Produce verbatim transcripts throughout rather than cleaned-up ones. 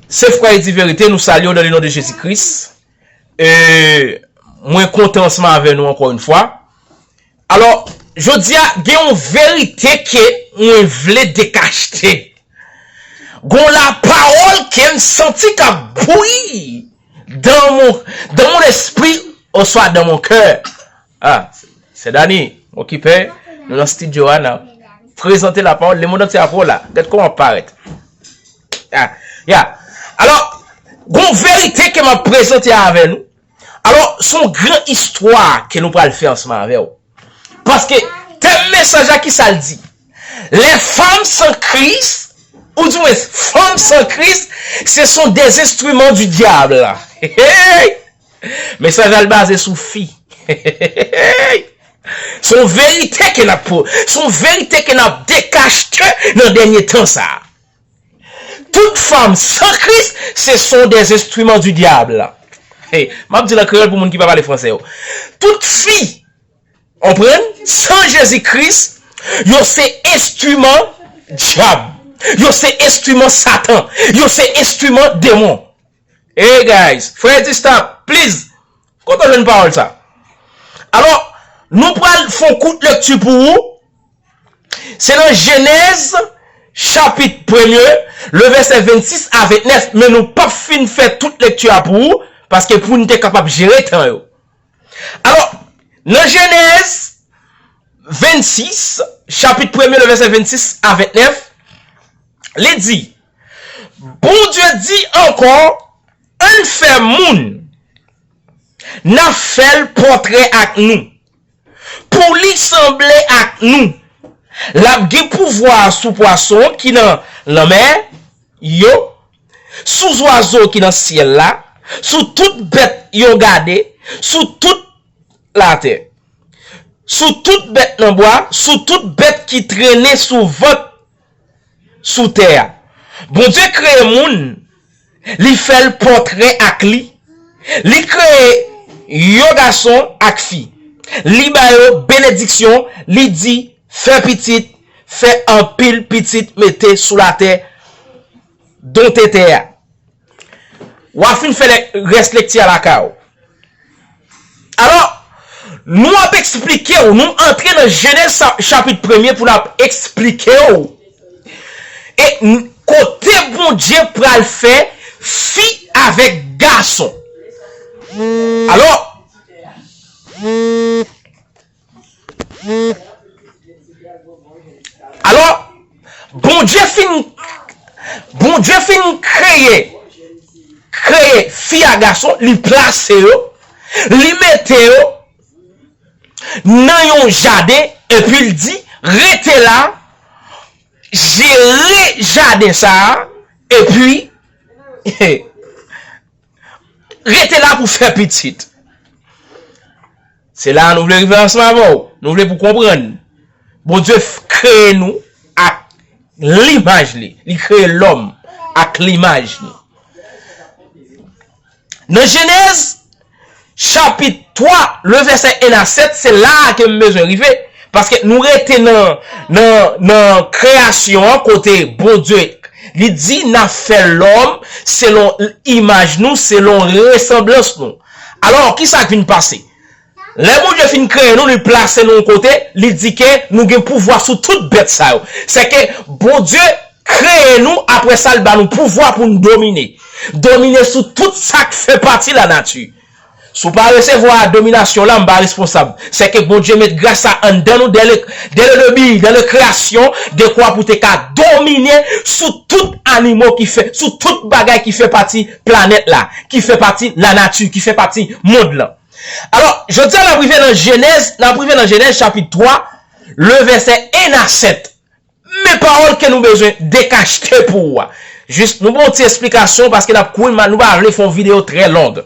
Se Frè Edi Verite, nou salye w dans le nom de Jésus-Christ. E, mwen kontan ansanm avè nou ankò yon fwa. Alò, jodi a, gen yon verite ke mwen vle dekachte. Gon lapawòl ke m santi k ap bouyi dans mon, dans mon esprit, oswa dans mon cœur. Ah, se Dani, m okipe. Nou nan estidyo a, n ap prezante lapawòl. Lemonn antye ap wè w la. Gad kòman w ap parèt. Ah, ya. Alò, gon verite ke m ap prezante avè nou. Alò, se yon gran istwa ke nou pral fè ansanm avè w. Paske tèm mesaj la, kisa l di? Les femmes sans Christ, ou du moins, femmes sans Christ, ce sont des instruments du diable. Hey, hey! Mesaj la, l baze sou fi. Hey, hey! Se yon verite ke n ap po-, se yon verite ke n ap dekachte nan dènye tan sa a. Tout fanm san Kris, ce sont des instruments du diable. Hey, m ap di l an kreyòl pou moun ki pa pale fransè yo. Tout fi, konprann, san Jezi Kris, yo se enstriman dyab. Yo se enstriman Satan. Yo se enstriman demon. Hey guys, frè Edi, stop, please. Kote w jwenn pawòl sa? Alò, nou pral fè yon kout lekti pou ou. Se nan Jenèz, chapit premye, le vèsè vennsis a ventnèf, men nou p ap fin fè tout lekti a pou ou, paske pou n te kapab jere tan yo. Alò, nan Jenèz vennsis, chapit premye, le vèsè vennsis a ventnèf, li di, Bondye di ankò, ann fè moun, n a fè l pòtrè ak nou. Pou li sanble ak nou, l ap gen pouvwa sou pwason ki nan lanmè yo, sou zwazo ki nan syèl la, sou tout bèt yo gade, sou tout latè, sou tout bèt nan bwa, sou tout bèt ki trennen sou vant sou tè a. Bondye kreye moun, li fè l pòtrè ak li. Li kreye yo gason ak fi. Li ba yo benediksyon, li di, fè pitit, fè anpil pitit, mete sou latè, donte tè a. W a fin fè lè-, rès lekti a lakay ou. Alò, nou ap eksplike w, nou antre nan Jenèz sa-, chapit premye pou n ap eksplike w. E n-, kote Bondye pral fè fi avèk gason. Alò, Alò, Bondye fin, Bondye fin kreye, kreye fi a gason, li plase yo, li mete yo nan yon jaden, epi l di, rete la, jere jaden sa a, epi, rete la pou fè pitit. Se la a nou vle rive ansanm avè w. Nou vle pou w konprann. Bondye f-, kreye nou ak limaj li. Li kreye lòm ak limaj li. Nan Jenèz, chapit twa, le vèsè en a sèt, se la a ke m bezwen rive. Paske nou rete nan, nan, nan kreyasyon an, kote Bondye, li di, n a fè lòm selon imaj nou, selon resanblans nou. Alò, kisa k vin pase? Lè Bondye fin kreye nou, li plase nou yon kote, li di ke nou gen pouvwa sou tout bèt sa yo. Sèke Bondye kreye nou, apre sa, l ba nou pouvwa pou n domine. Domine sou tout sa k fè pati lanati. Si w pa resevwa dominasyon la, m pa responsab. Sèke Bondye met gras sa anndan nou, dès le, dès le début, dans la création, dekwa pou te ka domine sou tout animo ki fè, sou tout bagay ki fè pati planèt la, ki fè pati lanati, ki fè pati mond lan. Alò, jodi a, n ap rive nan Jenèz, n ap rive nan Jenèz chapit twa, le vèsè en a sèt. Men pawòl ke nou bezwen dekachte pou ou a. Jis, nou ba w ti esplikasyon, paske n ap kouri, nou pa vle fè yon videyo trè long.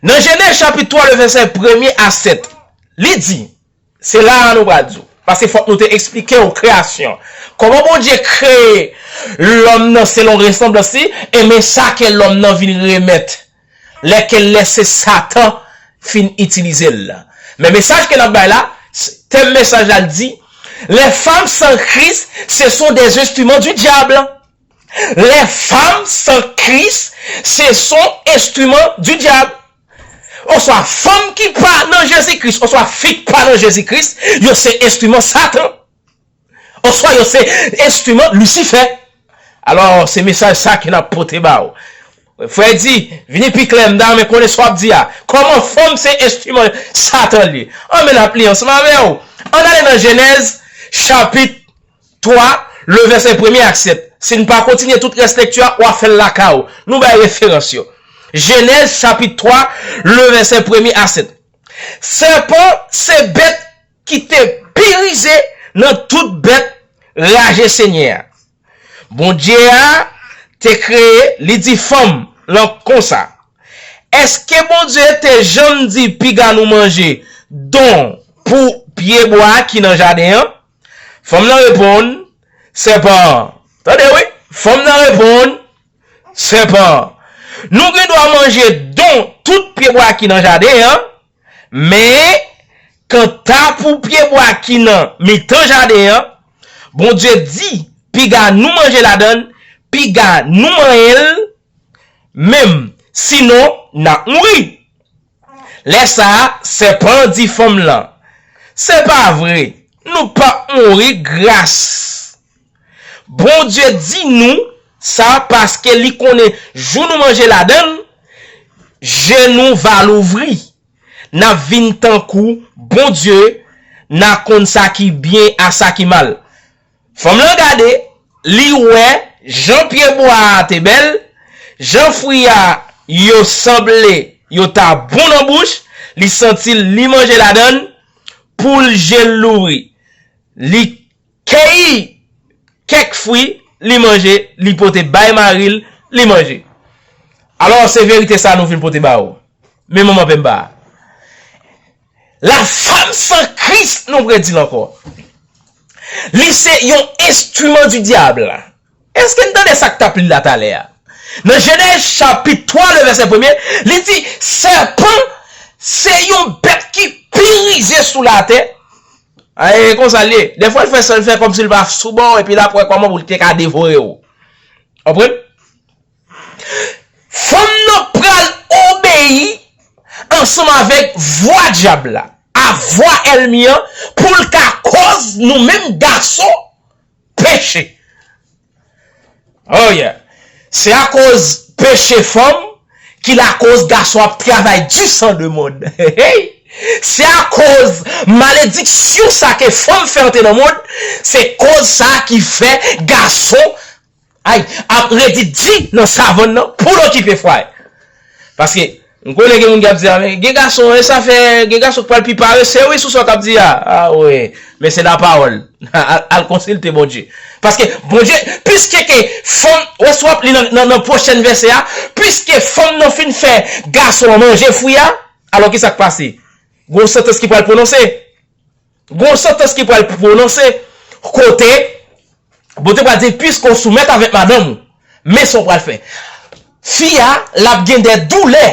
Nan Jenèz chapit twa, le vèsè premye a sèt, li di, se la a nou pral di w, paske fòk nou te eksplike w kreyasyon. Kòman Bondye kreye lòm nan selon resanblans li, e men sa ke lòm nan vin remèt. Lè ke l lèse Satan fin itilize l la. Men mesaj ke n ap bay la, s-, tèm mesaj la, l di, les femmes sans Christ, ce sont des instruments du diable. Les femmes sans Christ, ce sont instruments du diable. Oswa fanm ki pa nan Jezi Kris, oswa fi ki pa nan Jezi Kris, yo se enstriman Satan. Oswa yo se enstriman Lisifè. Alò, se mesaj sa ke n ap pote ba w. Frè di, vini pi klè, m ta renmen konnen sa w ap di a. Kòman fanm se enstriman Satan li? Ann, men n ap li ansanm avè w. Ann ale nan Jenèz, chapit twa, le vèsè premye ak sèt. Si n pa kontinye tout rès lekti a, w a fè l lakay ou. Nou bay referans yo. Jenèz chapit twa, le vèsè premye a sèt. Sèpan se bèt ki te pi rize nan tout bèt raje Senyè a. Bondye a te kreye, li di fanm lan konsa, èske Bondye te janm di piga nou manje don pou pyebwa ki nan jaden an? Fanm nan reponn, sèpan an. Tande wi, fanm nan reponn, sèpan an. Nou gen dwa manje don tout pyebwa ki nan jaden an, men kanta pou pyebwa ki nan mitan jaden an, Bondye di, piga nou manje ladan l, piga nou manyen l menm, sinon n ap mouri. Lè sa a, sèpan an di fanm lan, se pa vre, nou p ap mouri gras Bondye di nou sa paske li konnen jou nou manje ladan l, je nou va louvri. N ap vin tankou Bondye, n a konn sa ki byen a sa ki mal. Fanm lan gade, li wè jan pyebwa a te bèl, jan fwi a yo sanble yo ta bon nan bouch, li santi l, li manje ladan l, pou l je l louvri. Li keyi kèk fwi, li manje, li pote bay mari l, li manje. Alò, se verite sa nou vin pote ba ou. Men manman penba. La femme sans Christ, nou vle di l ankò. Li se yon enstriman di dyab. Èske n tande sa k t ap li la talè a? Nan Jenèz chapit twa, le vèsè premye, li di, sèpan se yon bèt ki pi rize sou latè. A, e konsa l ye. Dèfwa l fè sa, l fè kòmsi l pa sou bò w, epi l ap wè kòman pou l te ka devore w. Konprann? Fanm nan pral obeyi ansanm avèk vwa dyab la, a vwa ènmi an, pou l ka koz nou menm gason peche. Oh yeah. Se akoz peche fanm ki lakoz gason ap travay du sang de mond. Se akoz malediksyon sa ke fanm fè antre nan mond, se koz sa ki fè gason ay ap redi di nan savann nan pou l okipe fwaye. Paske m konnen gen moun k ap di a, men gen gason, e sa fè, gen gason k pral pi parese wi sou sa w k ap di a. A wi, men se lapawòl. Al, al konsilte Bondye. Paske Bondye, piske ke fanm, wè si w ap li nan, nan, nan pwochèn vèsè a, piske fanm nan fin fè gason an manje fwi a, alò ki sa k pase? Gon santans ki pral pwononse. Gon santans ki pral pwononse kote Bondye pral di, piske w soumèt avèk madanm ou, men sa w pral fè. Fi a, l ap gen de doulè,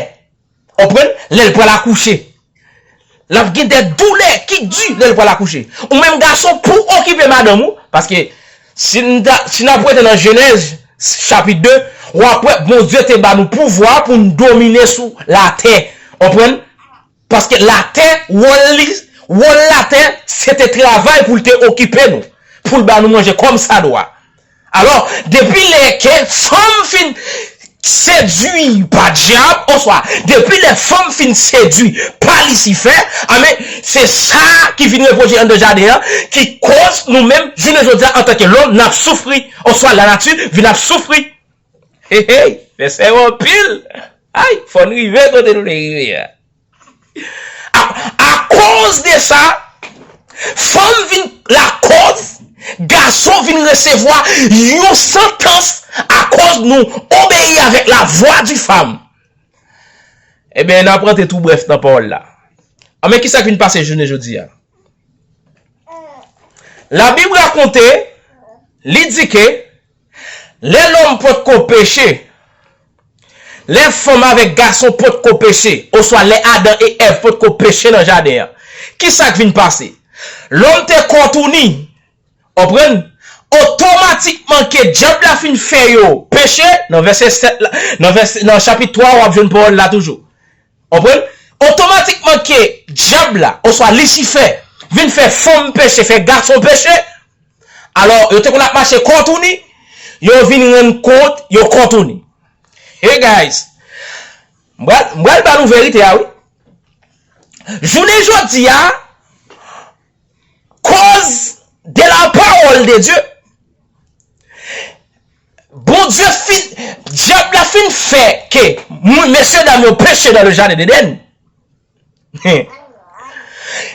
w konprann, lè l pral akouche. L ap gen de doulè ki di lè l pral akouche. Ou menm gason, pou w okipe madanm ou, paske si n ta, si n ap rete nan Jenèz, chapit de, w ap wè Bondye te ba nou pouvwa pou n domine sou latè. W konprann? Paske latè, wòl li, wòl latè, se te travay pou l te okipe nou, pou l ba nou manje kòm sa dwa. Alò, depi lè ke fanm fin sedui pa dyab, oswa depi lè fanm fin sedui pa Lisifè, amen, se sa ki vin repwodui anndan jaden an, ki koz nou menm, jounen jodi a, antanke lòm, n ap soufri, oswa lanati vin ap soufri. Hey, hey, fè sè yo anpil. Ay, fò n rive kote nou vle rive a. A, akoz de sa, fanm vin lakòz gason vin resevwa yon santans akoz nou obeyi avèk la voix du femme. Ebyen, n ap rantre tou brèf nan pawòl la. Anben, ki sa k vin pase jounen jodi a? Labib rakonte, li di ke lè lòm potko peche, lè fanm avèk gason potko peche, oswa lè Adan e Èv potko peche nan jaden an, ki sa k vin pase? Lòm te kontouni, w konprann? otomatikman ke dyab la fin fè yo peche, nan vèsè sèt la, nan vèsè, nan chapit twa, w ap jwenn pawòl la toujou. Konprann? Otomatikman ke dyab la, oswa Lisifè, vin fè fanm peche, fè gason peche, alò, yo te konn ap mache kont ou ni, yo vin rann kont yo kont ou ni. Hey guys, m pral, m pral ba nou verite a, wi. Jounen jodi a, cause de la parole de Dieu, Bondye fin, dyab la fin fè ke moun, mesye dam yo peche nan le jardin d'Éden.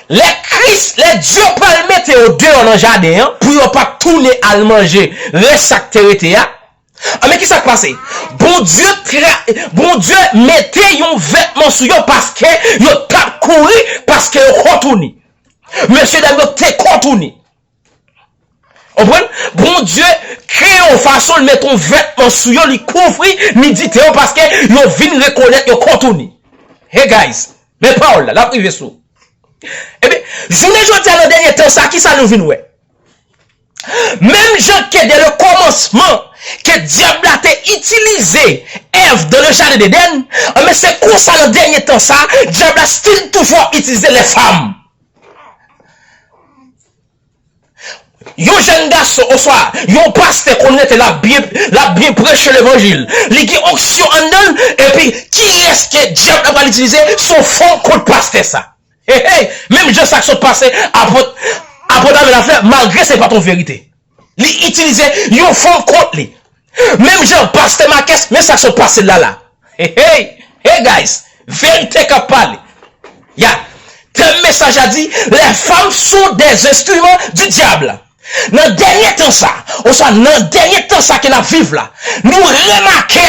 Lè Kris, lè Dye pral mete yo deyò nan jaden an, pou yo pa tounen al manje rès sa k te rete a, anben, ki sa k pase? Bondye tra-, Bondye mete yon vètman sou yo paske yo t ap kouri, paske yo kontouni. Mesye dam yo te kontouni. Konprann? Bondye kreye yon fason, l met yon vètman sou yo, li kouvri nidite yo paske yo vin rekonèt yo kontouni. Hey guys, men pawòl la, l ap rive sou. Ebyen, jounen jodi a nan dènye tan sa, ki sa nou vin wè? Menm jan ke dè le kòmansman, ke dyab la te itilize Èv dans le jardin d'Éden, anben se konsa nan dènye tan sa, dyab la still toujou ap itilize lè fanm. Yon jèn gason oswa yon pastè konn rete l ap byen, l ap byen preche levanjil. Li gen onksyon anndan l, epi kiyès ke dyab la pral itilize? Se yon fanm kont pastè sa. Hey, hey, menm jan sa k sot pase apot, apot Amel Aflè, malgre se pa t yon verite. Li itilize yon fanm kont li. Menm jan pastè Makès, men sa k sot pase l la la. Hey, hey, hey guys, verite k ap pale. Ya, tèm mesaj la di, les femmes sont des instruments du diable. Nan dènye tan sa, oswa nan dènye tan sa ke n ap viv la, nou remake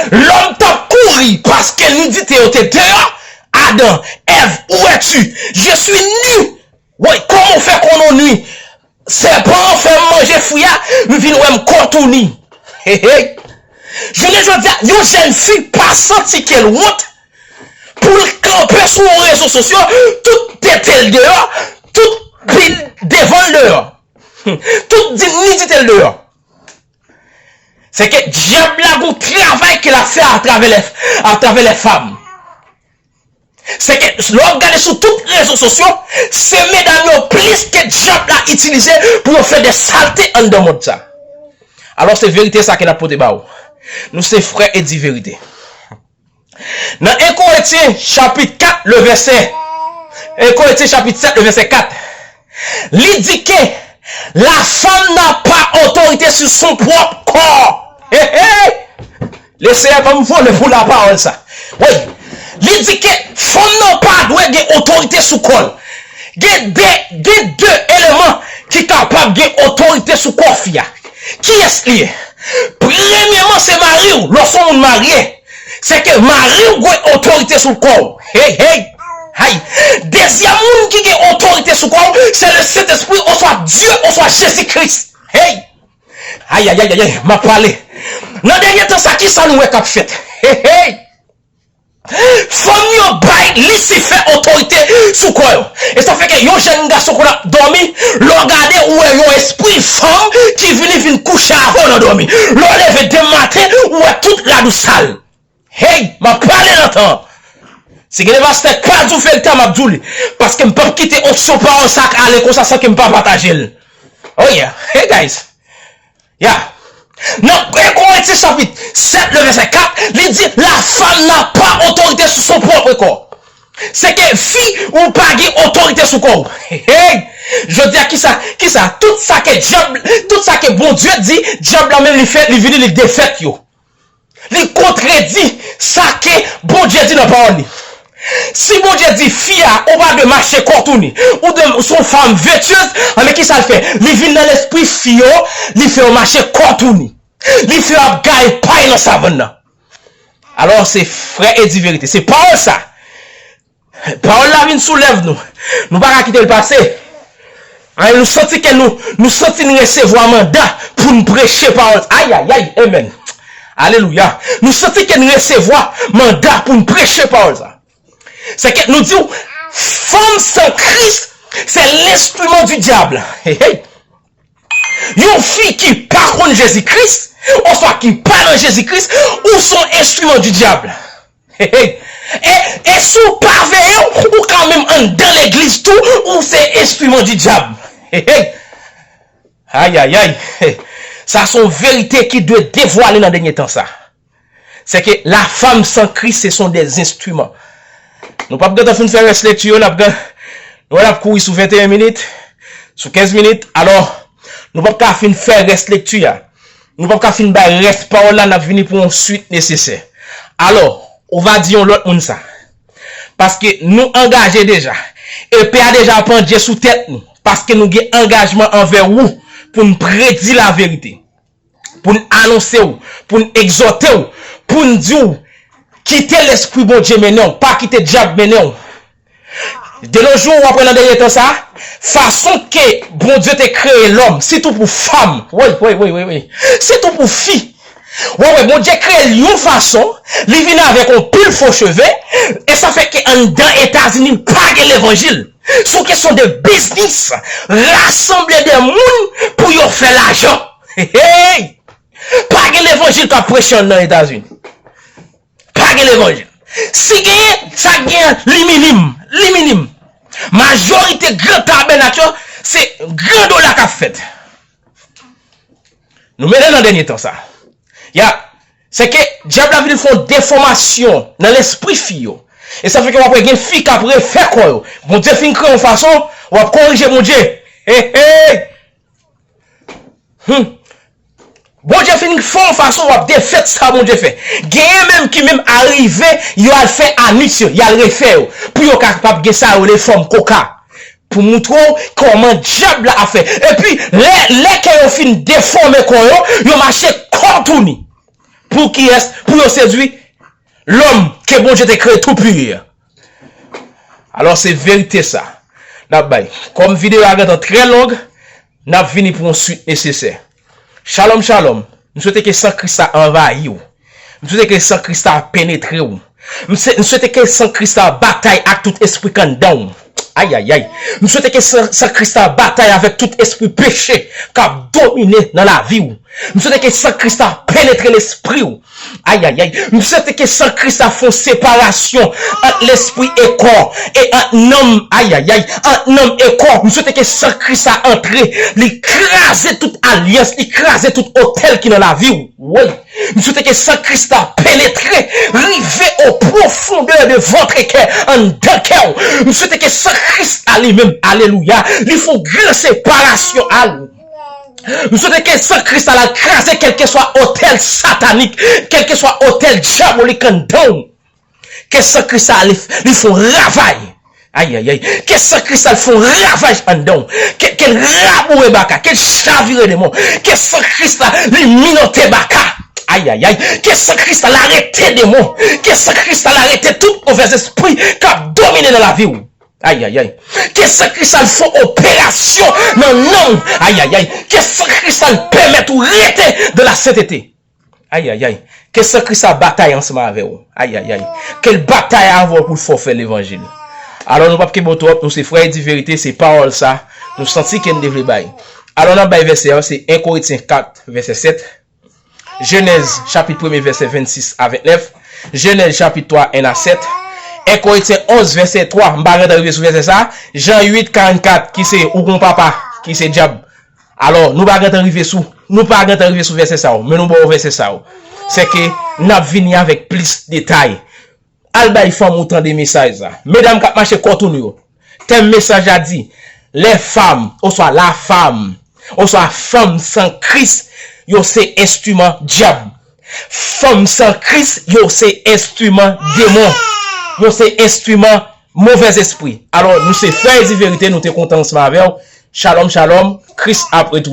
lòm t ap kouri paske nidite yo te deyò. Adan, Èv, où es-tu? Je suis nu. Woy, kòman w fè konnen w ni? Sèpan an fè m manje fwi a, m vin wè m kontouni. Hey, hey. Jounen jodi a, yon jèn fi pa santi ke l wont pou l kanpe sou yon rezo sosyo, tout tete l deyò, tout pi devan l deyò, tout di-, nidite l deyò. Se ke dyab la gon travay ke l ap fè atravè lè, atravè lè fanm. Se ke lè w ap gade sou tout rezo sosyo, se medam yo plis ke dyab la itilize pou yo fè de salte anndan mond sa. Alò se verite sa ke n ap pote ba ou. Nou se frè e di verite. Nan en Korentyen chapit kat, le vèsè, en Korentyen chapit sèt, le vèsè kat, li di ke la femme n'a pas autorité sur son propre corps. Hey, hey! Leseyè ban m vole pou lapawòl sa. Wi, li di ke fanm nan pa dwe gen otorite sou kò l. Gen de, gen de eleman ki kapab gen otorite sou kò fi a. Kiyès li ye? Premyeman, se mari w, lè w se yon moun marye. Se ke mari w gen otorite sou kò w. Hey, hey! Hay! Dezyèm moun ki gen otorite sou kò w, se le Sentespri, oswa Dye, oswa Jezi Kris. Hey! Ayayayay, m ap pale. Nan dènye tan sa, ki sa nou wè k ap fèt? Hey, hey! Fanm yo bay Lisifè otorite sou kò yo. E sa fè ke yon jèn gason konn ap dòmi, lè w gade, ou wè yon espri fanm ki vini vin kouche avè w nan dòmi. Lè w leve demen maten, ou wè tout rad ou sal. Hey, m ap pale nan tan an. Si gen de pastè k pa di w verite a, m ap di w li. Paske m p ap kite onksyon pawòl sa ale konsa san ke m pa pataje l. Oh yeah. Hey guys. Ya. Nan en Korentyen chapit sèt, le vèsè kat, li di, la femme n'a pas autorité sur son propre corps. Se ke fi ou pa gen otorite sou kò w. Hey! Jodi a, kisa, kisa, tout sa ke dyab, tout sa ke Bondye di, dyab la menm li fè, li vini, li defèt yo. Li kontredi sa ke Bondye di nan pawòl li. Si Bondye di fi a, ou pa dwe mache kont ou ni, ou dwe, ou se yon fanm vertueuse, anben kisa l fè? Li vin nan lespri fi yo, li fè yo mache kont ou ni. Li fè yo ap gaye pay nan savann nan. Alò, se frè e di verite. Se pawòl sa. Pawòl la vin sou lèv nou. Nou pa ka kite l pase. Ay, nou santi ke nou, nou santi n resevwa manda pou n preche pawòl. Ayayay, amen. Alelouya. Nou santi ke n resevwa manda pou n preche pawòl sa. Se ke nou di w, fanm san Kris, se lenstriman di dyab. Hey, hey. Yon fi ki pa konn Jezi Kris, oswa ki pa nan Jezi Kris, ou se yon enstriman di dyab. Hey, hey. E, e si w pa veye w, ou ka menm anndan legliz tou, ou se enstriman di dyab. Hey, hey. Ayayay. Sa se yon verite ki dwe devwale nan dènye tan sa. Se ke la femme sans Christ, ce sont des instruments. Nou p ap gentan fin fè rès lekti yo, n ap gen, nou wè n ap kouri sou venteyen minit, sou kenz minit. Alò, nou p ap ka fin fè rès lekti a. Nou p ap ka fin bay rès pawòl la, n ap vini pou yon swit nesesè. Alò, ou va di yon lòt moun sa. Paske nou angaje deja. Epe a deja pandye sou tèt nou. Paske nou gen angajman anvè ou pou n predi laverite. Pou n anonse w, pou n egzòte w, pou n di w, kite lespri Bondye mennen w, pa kite dyab mennen w. De nos jours, w ap wè nan dènye tan sa, fason ke Bondye te kreye lòm, sitou pou fanm, wi, wi, wi, wi, wi, sitou pou fi. W ap wè Bondye kreye l yon fason, li vin avèk yon pil fo cheve, e sa fè ke anndan Etazini pa gen levanjil. Se yon kesyon de biznis, rasanble de moun pou yo fè lajan. Hey, hey! Pa gen levanjil k ap preche anndan Etazini. Pa gen levanjil. Si genyen, sa k genyen, li minim. Li minim. Majorite gran tabènak yo, se gran dola k ap fèt. Nou mennen nan dènye tan sa. Ya, se ke dyab la vin fè yon defòmasyon nan lespri fi yo. E sa fè ke w ap wè gen fi k ap refè kò yo. Bondye fin kreye yon fason, w ap korije Bondye. Hey, hey! Hmm. Bondye fin fè yon fason w ap defèt sa Bondye fè. Genyen menm ki menm arive, yo al fè anniks yo, y al refè yo. Pou yo kapab gen sa yo rele fòm koka. Pou moutre w kòman dyab la ap fè. Epi, lè, lè ke yo fin defòme kò yo, yo mache kòtouni. Pou kiyès? Pou yo sedwi lòm ke Bondye te kreye tou pur. Alò, se verite sa n ap bay. Kòm videyo a gentan trè long, n ap vini pou yon swit nesesè. Shalom, shalom. M swete ke san Kris la anvayi w. M swete ke san Kris la penetre w. M se-, m swete ke san Kris la batay ak tout espri k anndan w. Ayayay. M swete ke san, san Kris la batay avèk tout espri peche k ap domine nan lavi w. M swete ke san Kris la penetre lespri w. Ayayay. M swete ke san Kris la fè yon separasyon ant lespri e kò, e ant nanm, ayayay, ant nanm e kò. M swete ke san Kris la antre, li kraze tout alyans, li kraze tout otèl ki nan lavi w. Woy. M swete ke san Kris la penetre, rive o pwofondè de vant e kè, anndan kè w. M swete ke san Kris la li menm, alelouya, li fè yon gran separasyon al. M swete ke san Kris la al kraze kèlkeswa otèl satanik, kèlkeswa otèl dyabolik anndan w. Ke san Kris la li, li fè yon ravaj. Ayayay. Ke san Kris la fè yon ravaj anndan w. Ke, ke l raboure baka, ke l chavire demon. Ke san Kris la li minote baka. Ayayay. Ke san Kris la l arete demon. Ke san Kris la l arete tout movèzespri k ap domine nan lavi w. Ayayay. Ke san Kris la fè yon operasyon nan nanm w. Ayayay. Ke san Kris la pèmèt ou rete dans la sainteté. Ayayay. Ke san Kris la batay ansanm avè w. Ayayay. Ke l batay avè w pou l fè w fè levanjil. Alò, nou p ap kenbe w twòp, nou se frè e di verite, se pawòl sa nou santi ke n te vle bay. Alò, n ap bay vèsè a, se en Korentyen kat, vèsè sèt. Jenèz chapit premye, vèsè vennsis a ventnèf. Jenèz chapit twa, en a sèt. En Korentyen onz, vèsè twa, m pa gentan rive sou vèsè sa. Jan uit, karannkat, ki se ou gon papa, ki se dyab. Alò, nou pa gentan rive sou, nou pa gentan rive sou vèsè sa yo, men nou ba w vèsè sa yo. Se ke n ap vini avèk plis detay. Al bay fanm ou tande mesaj sa. Medam k ap mache kòtouni yo. Tèm mesaj la di, les femmes, oswa la femme, oswa fanm san Kris, yo se enstriman dyab. Fanm san Kris, yo se enstriman demon. Yo se enstriman movèzespri. Alò, nou se frè e di verite, nou te kontan ansanm avè w. Shalom, shalom. Kris ap retounen.